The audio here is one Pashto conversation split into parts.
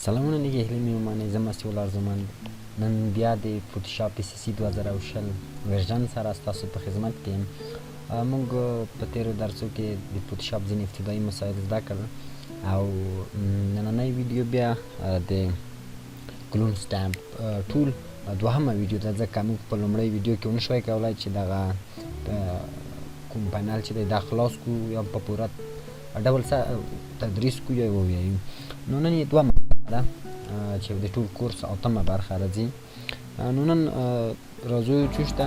سلامونه نیکې هیلې مې ومنئ. زه مسیح الله ارزومند نن بیا د فوټوشاپ پی سی سی 2020 ورژن سره ستاسو په خدمت کې یم. موږ په تیرو درسو کې د فوټوشاپ ځینې ابتدایي مسایل زده کړل او نننۍ ویډیو بیا د clone stamp tool دوهمه ویډیو ده، ځکه موږ په لومړۍ ویډیو کې ونشوای کولای چې دغه کوم پینل چې دی دا خلاص کړو یا په پوره ډول سره تدریس کو یا وویایو. نو نن یې دوهمه ده چې د ټول کورس اتمه برخه راځي. نو نن راځو چوشته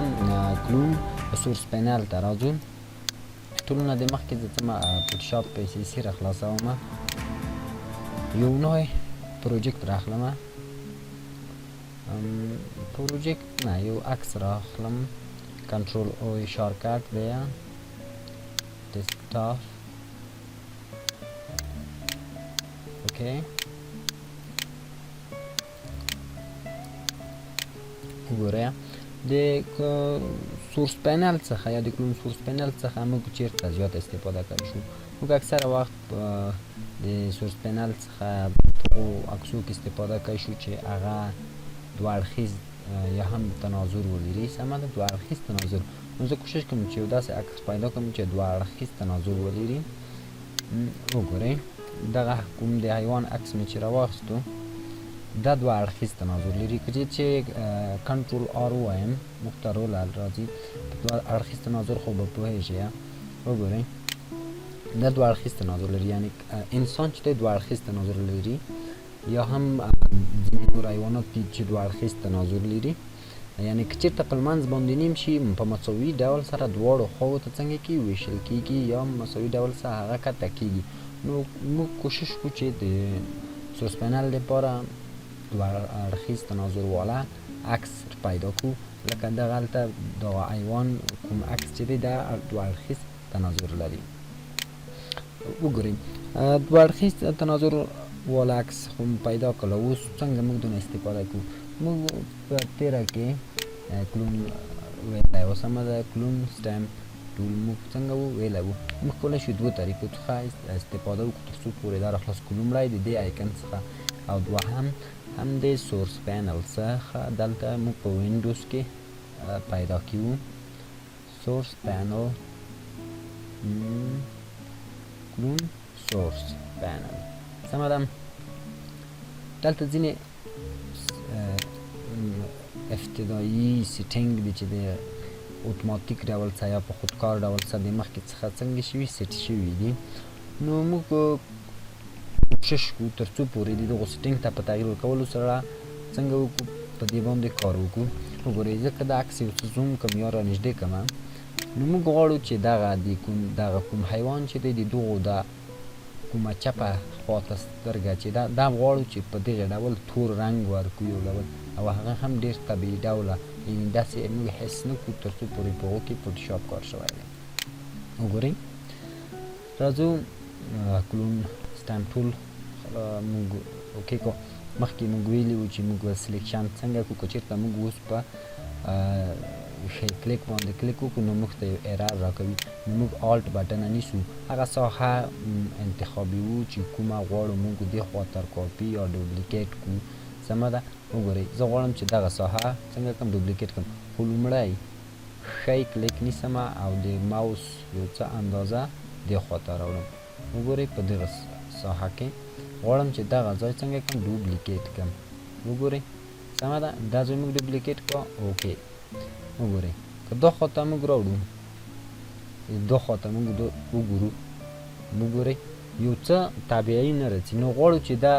clone source panel ته راځو. ټولو نه د مخکې زه ځم فوټوشاپ پی سی سی را خلاصوم، یو نوی project راخلم، project نه یو عکس راخلم، control O shortcut دی، desktop. Okay، وګورئ د source panel څخه یا د clone source panel څخه موږ چیرته زیات استفاده کولی شو. موږ اکثره وخت د source panel څخه په عکسو کې استفاده کولی شو چې هغه دوه اړخیز یا هم تناظر ولري. سمه ده، دوه اړخیز تناظر. نو زه کوشش کوم چې یو داسې عکس پیدا کوم چې دوه اړخیز تناظر ولري. وګورئ دغه کوم د حیوان عکس مې چې راواخیستو دا دوه اړخیز تناظر لري. که چې control R ووایم موږ ته ruler راځي. په دوه اړخیز تناظر خو به پوهېږئ. وګورئ دا دوه اړخیز تناظر لري، یعنی انسان چې دی دوه اړخیز تناظر لري، یا هم ځینې نور حیوانات دي چې دوه اړخیز تناظر لري. یعنی که چېرته په لمنځ باندې نیم شي په مساوي ډول سره دواړو خواوو ته څنګه کېږي ویشل کېږي یا مساوي ډول سره هغه کته کېږي. نو موږ کوشش کوو چې د source panel لپاره دوه اړخیز تناظر والا عکس پیدا کړو، لکه دغه هلته دغه حیوان کوم عکس چې دی دا دوه اړخیز تناظر لري. وګورئ دوه اړخیز تناظر والا عکس خو مو پیدا کړل، اوس څنګه موږ دونه استفاده کوو؟ موږ په تیره کې clone ویلی و، سمه ده، clone stamp tool موږ څنګه وو ویلی وو. موږ کولی شو دوو طریقو څخه استفاده وکړو تر څو پورې دا راخلاص کړو. لومړی د دې icon څخه او دوهم هم د source panel څخه. دلته موږ په windows کې پیدا کیو source panel، clone source panel، سمه ده. دلته ځینې ابتدایي setting دي چې د اتوماتیک ډول څخه یا په خودکار ډول څخه د مخکې څخه څنګه شوي سیټ شوي دي. نو موږ کوشش کوو تر څو پورې د دغو setting ته په تغییر ورکولو سره څنګه وکړو په دې باندې کار وکړو. وګورئ زه که دا عکس یو څه zoom کړم یا رانږدې کړم، نو موږ غواړو چې دغه د کوم دغه کوم حیوان چې دی د دغو دا کومه چپه خواته سترګه چې دا دا غواړو چې په دغه ډول تور رنګ ورکړو یو ډول، او هغه هم ډیر طبیعي ډوله، یعنی داسې موږ حس نه کړو تر څو پورې په هغو کې فوټوشاپ کار شوی دی. وګورئ راځو clone stamp tool موږ okay کو. مخکې موږ ویلي وو چې موږ selection څنګه کو، که چېرته موږ اوس په ښی کلیک باندې کلیک وکړو نو موږ ته یو error راکوي. نو موږ alt button نیسو، هغه ساحه انتخابوو چې کومه غواړو موږ دې خوا تر کاپي یا duplicate کړو. سمه ده، وګورئ زه غواړم چې دغه ساحه څنګه کړم duplicate کړم، خو لومړی ښی کلیک نیسم او د ماوس یو څه اندازه دې خوا ته راوړم. وګورئ په دغه ساحه کې غواړم چې دغه ځای څنګه کړم duplicate کړم. وګورئ سمه ده، دا ځای موږ duplicate کړو. Okay، وګورئ که دا خوا ته موږ راوړو، دا خوا ته موږ وګورو، وګورئ یو څه طبیعي نه راځي. نو غواړو چې دا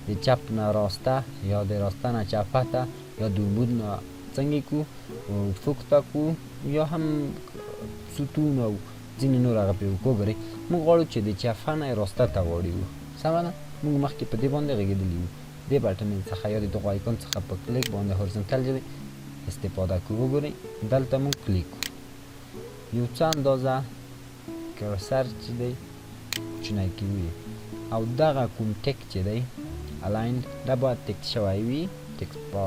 د چپ نه راسته یا د راسته نه چپه ته یا د عمود نه څنګه کو افق ته کو یا هم ستون او ځینې نور هغه پرې وکړو. وګورئ موږ غواړو چې د چپه نه راسته ته واړیو. سمه ده، موږ مخکې په دې باندې غږېدلي وو. دې button څخه یا د دغو icon څخه په کلیک باندې horizontal چې استفاده کوو. وګورئ دلته موږ کلیک کوو، یو څه اندازه cursor چې دی کوچنی کوي او دغه کوم tick چې دی aligned دا باید tick شوی وي، tick با.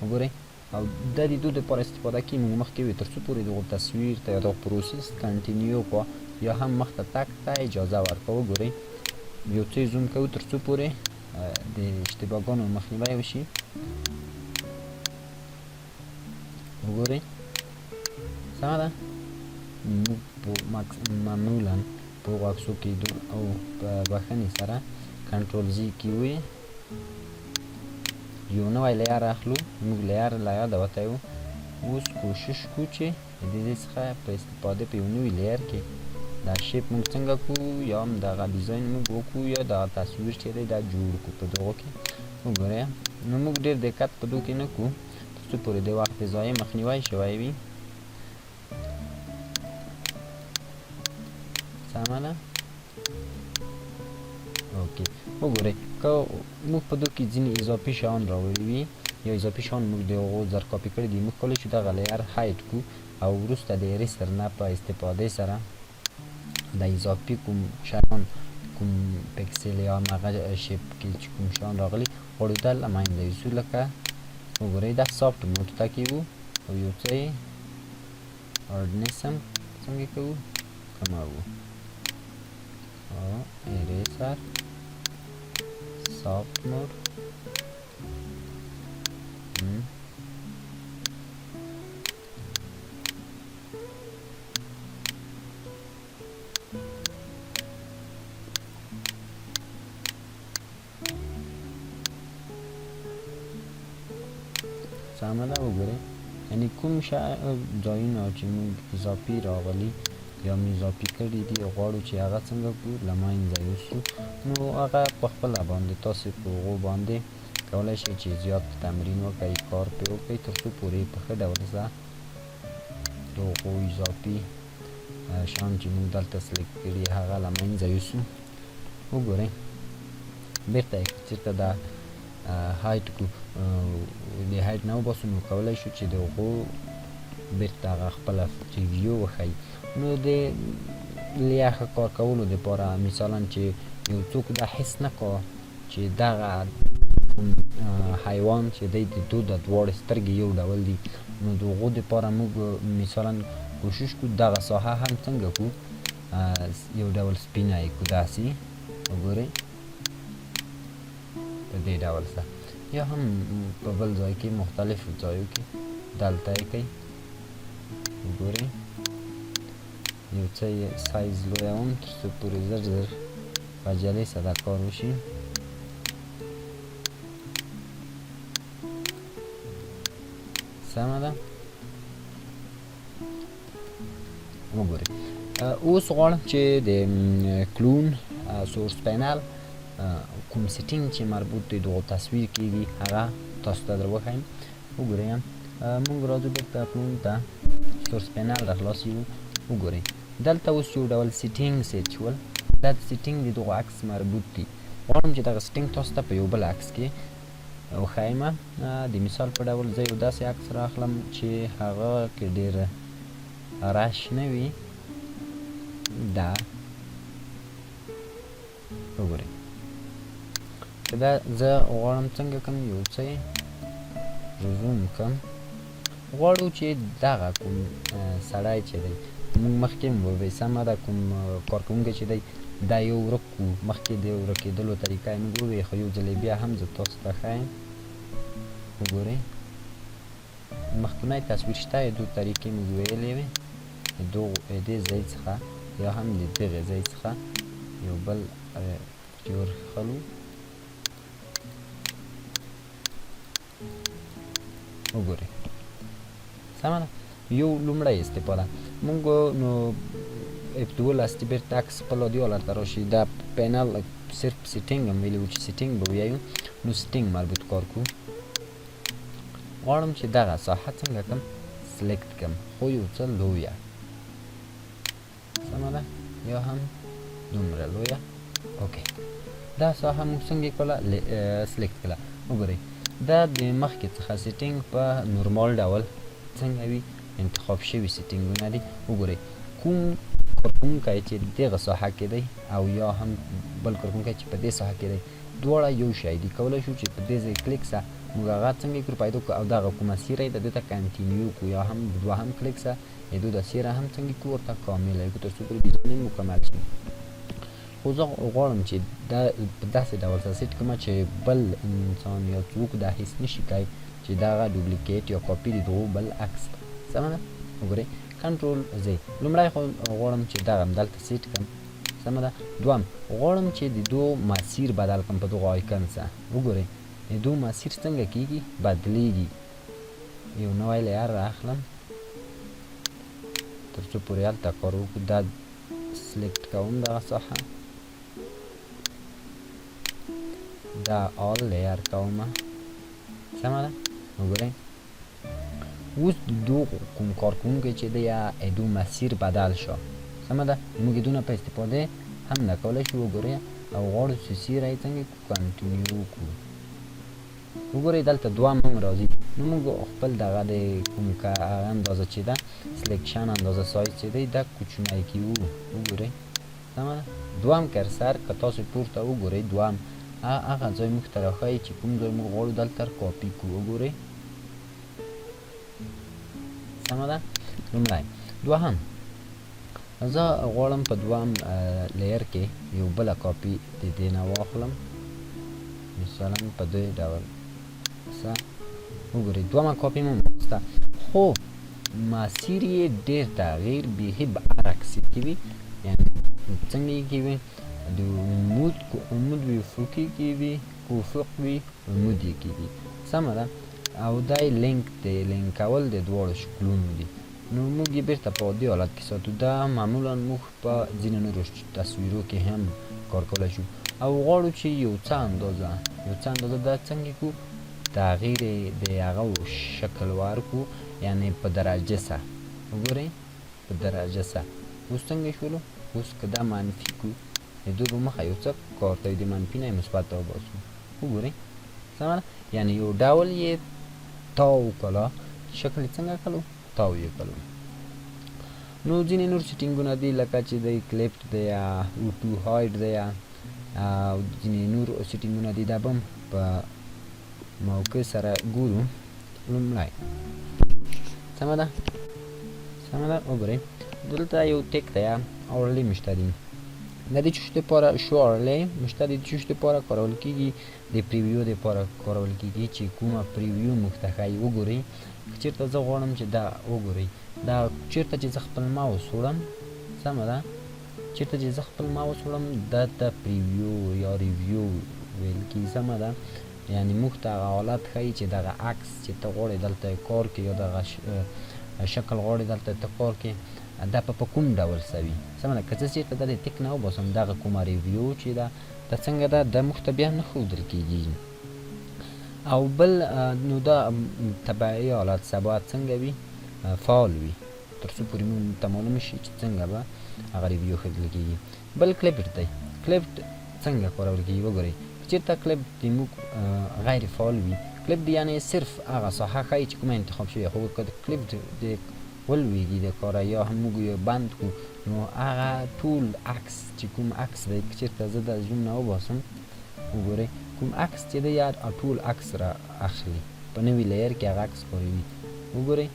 وګورئ او د دې دوه لپاره استفاده کیږي. موږ مخکې وی تر څو پورې دغه تصویر ته یا دغه process continue کو یا هم مخته تګ ته اجازه ورکوو. وګورئ یو څه zoom کوو تر څو پورې د اشتباهګانو مخنیوی وشي. وګورئ سمه ده. موږ معمولا په هغو عکسو کې او په بښنې سره control Z کې وي یو نوی layer اخلو. موږ layer له یاده وتی وو. اوس کوشش کوو چې د دې ځای څخه په استفاده په یو نوي layer کې دا shape موږ څنګه کړو، یا هم دغه design موږ وکړو، یا دغه تصویر چې دی دا جوړ کړو په دغو کې. وګورئ نو موږ ډېر دقت په دو کې نه کوو تر څو پورې د وخت د ضایع مخنیوی شوی وي. سمه ده. okay وګورئ که موږ په دو کې ځینې اضافي شیان راوړي وي یا اضافي شیان موږ د هغو زر کاپي کړي دي، موږ کولی شو دغه layer hide کړو او وروسته د eraser نه په استفادې سره د اضافي کوم شیان، کوم پکسل یا هغه shape کې چې کوم شیان راغلي غواړو دا له منځه یوسو. لکه وګورئ دا soft mode ته کې وو او یو څه یې hardness هم څنګه کوو کموو. او eraser soft mode. سمه ده. وګورئ یعنی کوم ځایونه چې موږ اضافي راغلي یا مو اضافي کړي دي غواړو چې هغه څنګه کړو له منځه یوسو، نو هغه په خپله باندې تاسې په هغو باندې کولی شئ چې زیات تمرین وکړئ، کار پرې وکړئ تر څو پورې په ښه ډول سره د هغو اضافي شیان چې موږ دلته select کړي هغه له منځه یوسو. وګورئ بیرته یې که چېرته دا hide کو د hide نه وباسو نو کولی شو چې د هغو بیرته هغه خپله preview وښایي. نو د لیا ښه کار کولو دپاره مثلا چې یو څوک دا حس نه کا چې دغه حیوان چې دی د دو د دواړې سترګې یو ډول دي، نو د هغو دپاره موږ مثلا کوشش کو دغه ساحه هم څنګه کو یو ډول سپینه یې کو داسې. وګورئ په دې ډول سره، یا هم په بل ځای کې مختلفو ځایو کې دلته یې کوي. وګورئ یو څه یې سایز لویوم تر څو پورې زر زر په عجلې سره دا کار وشي. سمه ده. وګورئ اوس غواړم چې د clone source panel کوم setting چې مربوط دی دغو تصویر کیږي هغه تاسو ته در وښایم. وګورئ موږ راځو بیرته کلون ته، source panel را خلاصیږو. وګورئ دلته اوس یو ډول setting set شول، دا setting د دغو عکس مربوط دی. غواړم چې دغه setting تاسو ته په یو بل عکس کې وښایم. د مثال په ډول زه یو داسې عکس راخلم چې هغه کې ډېر رش نه وي. دا وګورئ که دا زه غواړم څنګه کم یو څه یې زوم کم. غواړو چې دغه کوم سړی چې دی موږ مخکې هم وویل سمه ده، کوم کارکوونکی چې دی دا یو ورک کړو، مخکې د ورکېدلو طریقه یې موږ وویل، خو یو ځل یې بیا هم زه تاسو ته ښایم. وګورئ مخکنی تصویر شته، دو طریقې موږ ویلې وې، دې ځای څخه یا هم د دغې ځای څخه یو بل چې ورخلو. وګورئ سمه ده. یو لومړی استفاده موږ نو F12 چې بیرته عکس خپل عادي حالت ته راشي. دا panel صرف setting هم ویلي وو چې setting به ویایو، نو setting مربوط کار کوو. غواړم چې دغه ساحه څنګه کم select کم، خو یو څه لویه، سمه ده، یا هم دومره لویه. okay دا ساحه موږ څنګه کړله select کړله. وګورئ دا د مخکې څخه setting په نورمال ډول څنګه وي انتخاب شوي setting ونه دي. وګورئ کوم کارکوونکی چې دغه ساحه کې دی او یا هم بل کارکوونکی چې په دې ساحه کې دی دواړه یو شی دي. کولی شو چې په دې ځای کلیک سه موږ هغه څنګه کړو پیدا کړو او دغه کومه سیره یې ده دې ته continue کړو، یا هم دوهم کلیک سه یې دو د سیره هم څنګه کړو ورته کامله کړو تر څو پورې design یې مکمل شي. خو زه غواړم چې دا په داسې ډول سره set کړم چې بل انسان یا څوک دا حس نشي کوي چې دغه duplicate یا کاپي د دغو بل عکس ده. سمه ده؟ وګورئ، control Z. لومړی خو غواړم چې دغه دلته set کړم. سمه ده؟ دوم غواړم چې د دو مسیر بدل کړم په دغو icon سره. وګورئ، د دو مسیر څنګه کیږي، بدلیږي. یو نوی layer را اخلم تر څو پورې هلته کار وکړو. دا select کوم، دغه ساحه دا all layer کوم. سمه ده؟ وګورئ، اوس د دو کوم کارکوونکی چې دی یا دو مسیر بدل شو. سمه ده؟ موږ دونه په استفاده هم نه کولی شو. وګورئ، او غواړو چې سی را یې څنګه continue کړو. وګورئ، دلته دوه هم راځي. نو موږ خپل دغه د کوم که هغه اندازه چې ده، selection اندازه، سایز چې دی، دا کوچنی کیو. وګورئ، سمه ده؟ دوهم cursor که تاسو پورته وګورئ، دوهم هغه ځای موږ ته راښایي چې کوم ځای موږ غواړو دلته کاپي کړو. وګورئ، سمه ده؟ لومړی. دوهم، زه غواړم په دوهم layer کې یو بله کاپي د دې نه واخلم، مثلا په دې ډول څه. وګورئ، دومه کاپي مو واخیسته، خو مسیر یې ډېر تغییر، بیخي برعکس کې وي. یعنی څنګه یې کې وي؟ د عمود کو عمود وي، افقي کې وي، کو افق وي، عمود یې کې وي. سمه ده؟ او دا لینک دی، لینک کول د دواړو شکلونو دي. نو موږ یې بیرته په عادي حالت کې ساتو. دا معمولا موږ په ځینو نورو تصویرو کې هم کار کولی شو. او غواړو چې یو څه اندازه دا څنګه کو تغییر د هغه شکل ورکو، یعنی په درجه سره. وګورئ، په درجه سره اوس څنګه شولو؟ اوس که دا منفي کو، د دوی په مخه یو څه کار کوي، د منفي نه مثبت وباسو. وګورئ، سمه ده؟ یعنی یو ډول یې تاو کړه، شکل یې څنګه کړو؟ تاو یې کړو. نو ځینې نور setting ونه دي، لکه چې د clipped دی یا auto hide دی او ځینې نور setting ونه دي، دا به هم په موقع سره ګورو. لومړی، سمه ده؟ سمه ده؟ وګورئ، دلته یو تیک دی، overlay مشته دي. د دې چوش دپاره show overlay مشته دي، د چوش دپاره کارول کیږي؟ د preview دپاره کارول کیږي چې کومه preview موږ ته ښایي. وګورئ، که چېرته زه غواړم چې دا، وګورئ، دا چېرته چې زه خپل ماوس وړم، سمه ده؟ چېرته چې زه خپل ماوس وړم، دا ته preview یا review ویل کیږي. سمه ده؟ یعنی موږ ته هغه حالت ښایي چې دغه عکس چې ته غواړې دلته کار کې یا دغه شکل غواړې دلته ته کار کې، دا په کوم ډول سوي. سمه ده؟ که زه چېرته د tick نه وباسم، دغه کومه review چې ده، دا څنګه ده؟ دا موږ ته بیا نه ښودل کیږي. او بل نو دا طبیعي حالت ثبات څنګه وي؟ فعال وي تر څو پورې موږ ته معلوم شي چې څنګه به هغه review ښودل کیږي. بل clipped دی. clipped څنګه کارول کیږي؟ وګورئ، چېرته clip د موږ غیر فعال وي، clip یعنی صرف هغه ساحه ښایي چې کومه انتخاب شوې، خو که کلیپ د ولویږي د کاره یا هم موږ یې بند کو، نو هغه ټول عکس چې کوم عکس دی، که چېرته زه د zoom نه وباسم، وګورئ، کوم عکس چې دی، یا ټول عکس را اخلي، په نوي layer کې هغه عکس کاروي. وګورئ،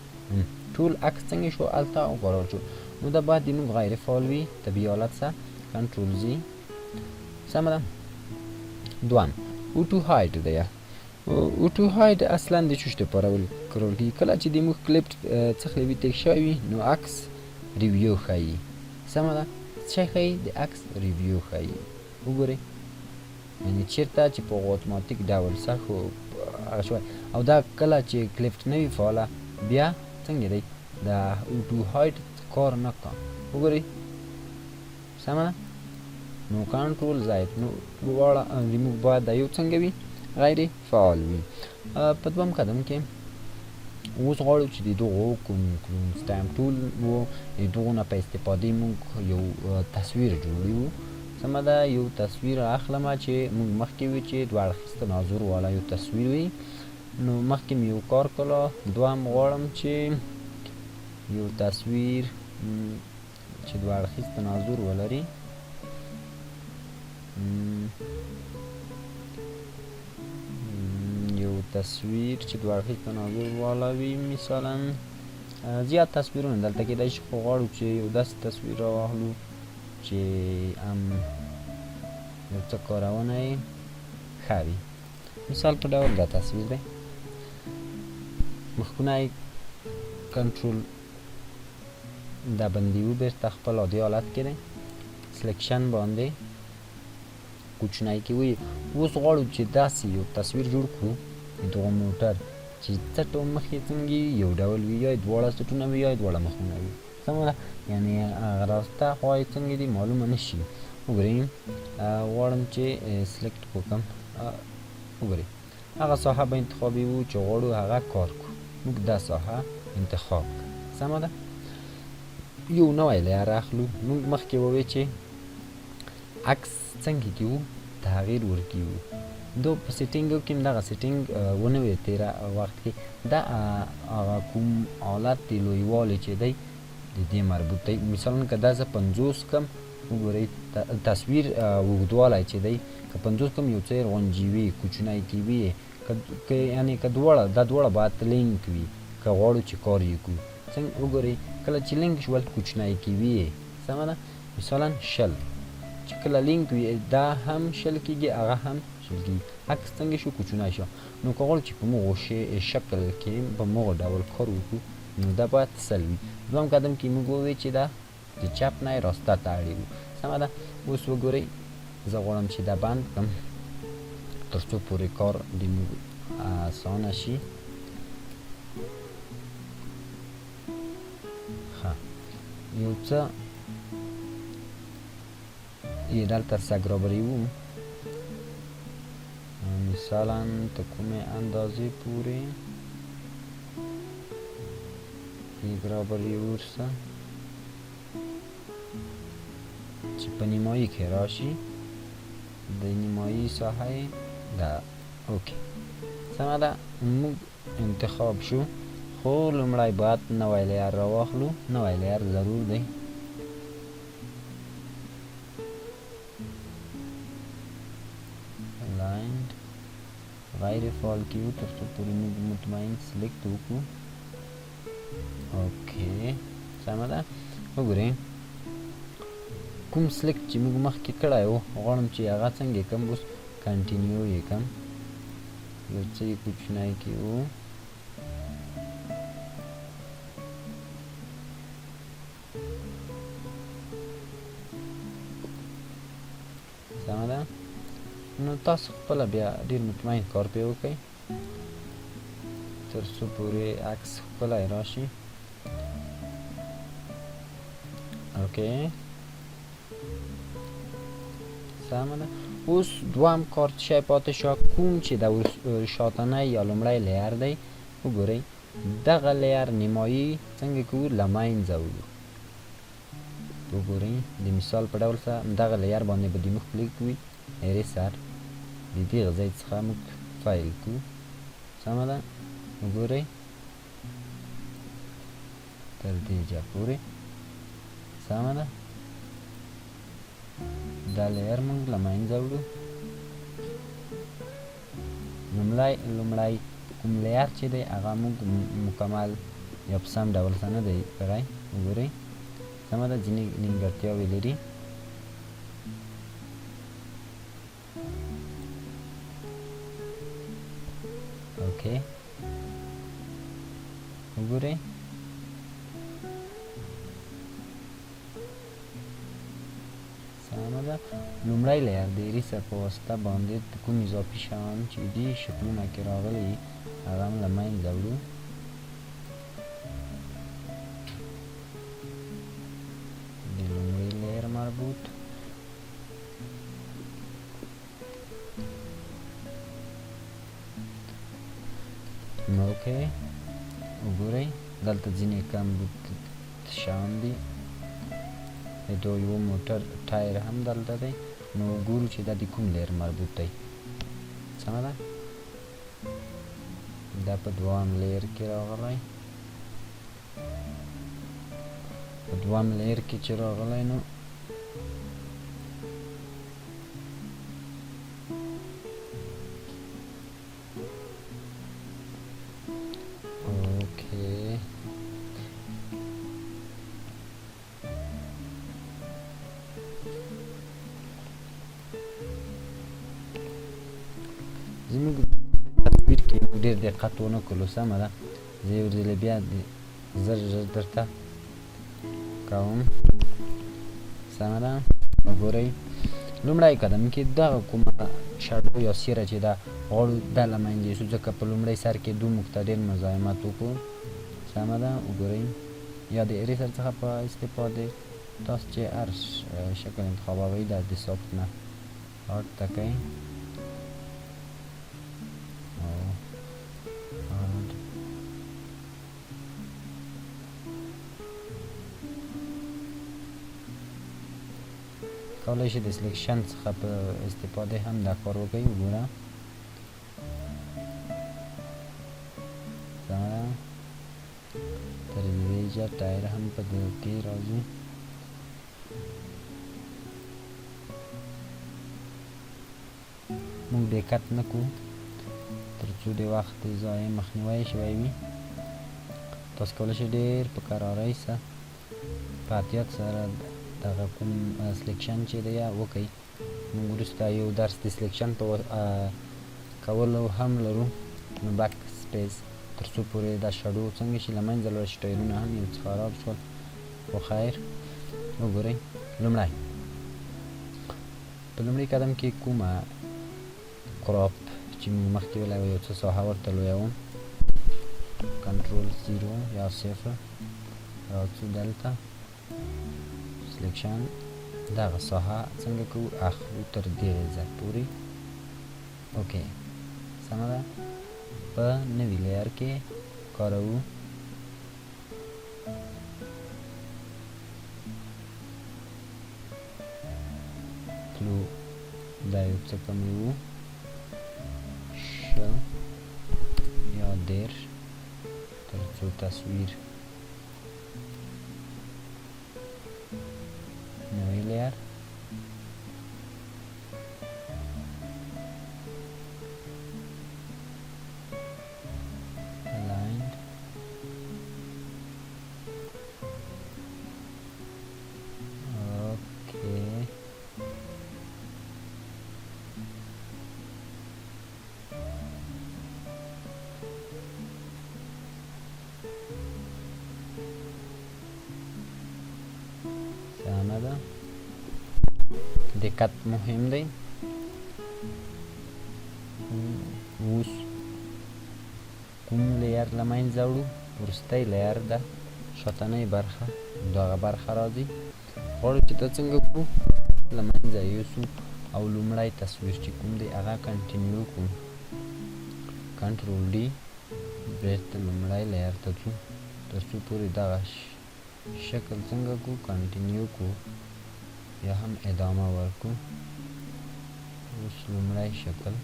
ټول عکس څنګه شو؟ هلته وکارول شو. نو دا باید د موږ غیر فعال وي، طبیعي حالت سره. control Z. سمه ده؟ دوم auto hide دی. auto hide اصلا د چوش دپاره کارول کېږي؟ کله چې د موږ کلیپ څخه وي، tick شوی وي، نو عکس review ښایي. سمه ده؟ څه ښایي؟ د عکس review ښایي. وګورئ، یعنی چیرته چې په اتوماتیک ډول سره خو هغه شوی. او دا کله چې clipped نه وي فعاله، بیا څنګه دی؟ د auto hide کار نه کا. وګورئ، سمه ده؟ نو کنټرول زاید. نو دواړه ریموو باید دا یو څنګه وي؟ غیر فعال وي. په دوم قدم کې اوس غواړو چې د دغو کوم clone stamp tool وو، د دغو نه په استفادې موږ یو تصویر جوړیو. سمه ده؟ یو تصویر اخلم چې موږ مخکې وي چې دوه اړخیز تناظر والا یو تصویر وي. نو مخکې مې یو کار کړو. دوهم غواړم چې یو تصویر چې دوه اړخیز تناظر ولري، یو تصویر چې دوه اړخیز تناظر والا وي. مثلا زیات تصویرونه دلته کېدای شي، خو غواړو چې یو داسې تصویر راواخلو چې یو څه کارونه یې ښه وي. مثال په ډول دا تصویر دی، مخکونه یې کنټرول دا بندیو بیرته خپل عادي حالت کې دی، selection باندې کوچنی کې وي. اوس غواړو چې داسې یو تصویر جوړ کړو دغه موټر چې څټ او مخ یې څنګه یو ډول وي، یا یې دواړه څټونه وي یا یې دواړه مخونه وي. سمه ده، یعنې هغه راسته خوا یې څنګه دي معلومه نه شي. وګورئ غواړم چې select وکړم. وګورئ هغه ساحه به انتخابوو چې غواړو هغه کار کړو. موږ دا ساحه انتخاب کړه. سمه ده، یو نوی layer اخلو. موږ مخکې ووی چې عکس څنګه کیو تغییر ورکیو، دو په setting کې دغه setting ونه وی تیره وخت کې دا هغه کوم حالت دی لویوالی چې دی د دې مربوط دی. مثلا که دا زه 50 کم، وګورئ تصویر اوږدوالی چې دی که 50 کم یو څه غونجي وي کوچنی کې وي، که یعنې که دواړه دا دواړه باید لینک وي که غواړو چې کار یې کړو. څنګه وګورئ کله چې لینک شول کوچنی کې وي. سمه ده، مثلا 20 چې کله لینک وي دا هم 20 کېږي هغه هم 20 کېږي. عکس څنګه شو کوچنی شو. نو که غواړو چې په مغو شکل کې په مغو ډول کار وکړو نو دا باید 100 وي. دویم قدم کې موږ وویل چې دا د چپ نه یې راسته ته اړیږو. سمه ده، اوس وګورئ زه غواړم چې دا بند کړم تر څو پورې کار د موږ اسانه شي. ښه یو څه یې دلته سګ رابریوو، مثلا تر کومې اندازې پورې یې رابریوو ورسه چې په نیمایي کې راشي، د نیمایي ساحه یې دا. okay سمه ده، موږ انتخاب شو. خو لومړی باید نوی layer راواخلو، نوی layer ضرور دی. لاین غیر فعال کیو تر څو پورې موږ مطمئن select وکړو. okay سمه ده، وګورئ کوم select چې موږ مخکې کړی و غواړم چې هغه څنګه کړم. اوس continue یې کړم، یو څه یې کوچنی کیو. سمه ده، نو تاسو خپله بیا ډېر مطمئن کار پرې وکړئ تر څو پورې عکس ښکلی راشي. okay سمه ده. اوس دوهم کار څه شی پاتې شو، کوم چې د شاتنی یا لومړی layer دی. وګورئ دغه layer نیمایي څنګه کوو له منځه وړو. وګورئ د مثال په ډول سره دغه layer باندې به د موږ کلیک وي، eraser د دې ځای څخه موږ فایل کوو. سمه ده، وګورئ تر دې ځای پورې. سمه ده، دا layer موږ له منځه وړو. لومړی کوم layer چې دی هغه موږ مکمل یا په سم ډول سره نه دی کړی. وګورئ سمه ده، ځینې نیمګړتیاوې لري. okay وګورئ سمه ده. لومړی layer د eraser په واسطه باندې کوم اضافي شیان چې دي شکلونه کې راغلي هغه هم له منځه وړو. د لومړي layer مربوط okay وګورئ دلته ځینې کمبود شیان دي. د یو موټر ټایر هم دلته دی، نو ګورو چې دا د کوم layer مربوط دی. سمه ده، دا په دوام layer کې راغلی، په دوام layer کې چې راغلی نو okay تصویر کې ډېر دقت ونه کړو. سمه ده، زه یو ځل بیا زر ژر درته کوم. سمه ده، وګورئ لومړی قدم کې دغه کومه shadow یا سیره چې ده غواړو دا له منځه یوسو، ځکه په لومړی سر کې دو موږ ته ډېر مزاحمت وکړو. سمه ده، وګورئ یا د eraser څخه په استفاده تاسو چې هر شکل انتخابوئ، دا د soft نه هارد ته کوئ او هارد. کولی شئ د selection څخه په استفاده هم دا کار وکړئ. وګوره، سمه ده، تر دې ټایر هم په دې کې راځي. موږ دقت نه کوو تر څو د وخت د ضایع مخنیوی شوی وي. تاسو کولی شئ ډېر په کرارۍ سره په احتیاط سره دغه کوم selection چې دی وکئ. موږ وروسته یو درس د selection په کولو هم لرو. نو backspace تر څو پورې دا shadow څنګه شي له منځه لاړ شي. ټایرونه هم یو څه خراب شول، خو خیر. وګورئ لومړی په لومړي قدم کې کومه crop چې موږ مخکې ویلی وه یو څه ساحه ورته لویوم، کنټرول 0 یا 0 راځو دلته selection دغه ساحه څنګه کوو اخلو تر دې ځای پورې. okay سمه ده، په نوي layer کې کاروو. تلو دا یو څه کموو، 20 یا 30 تر څو تصویر نوی layer. Aligned. okay، سمه ده، دقت مهم دی. اوس کوم layer له منځه وړو؟ وروستی layer ده، شاتنۍ برخه، دغه برخه راځي. غواړو چې دا څنګه کړو له منځه یوسو او لومړی تصویر چې کوم دی هغه continue کړو. control D، بیرته لومړی layer ته ځو تر څو پورې دغه شکل څنګه کړو continue کړو یا هم ادامه ورکړو. اوس لومړی شکل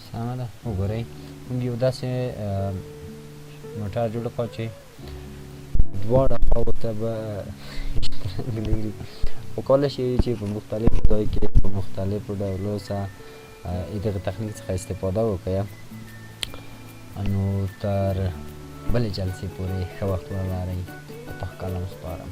سمه ده. وګورئ موږ یو داسې موټر جوړ کړو چې دواړه خواوو ته به لري، خو کولی شئ چې په مختلفو ځای کې په مختلفو ډولو سره دغه تخنیک څخه استفاده وکړئ. نو تر بلې جلسې پورې ښه وخت ولرئ. په تا کلام سپارم.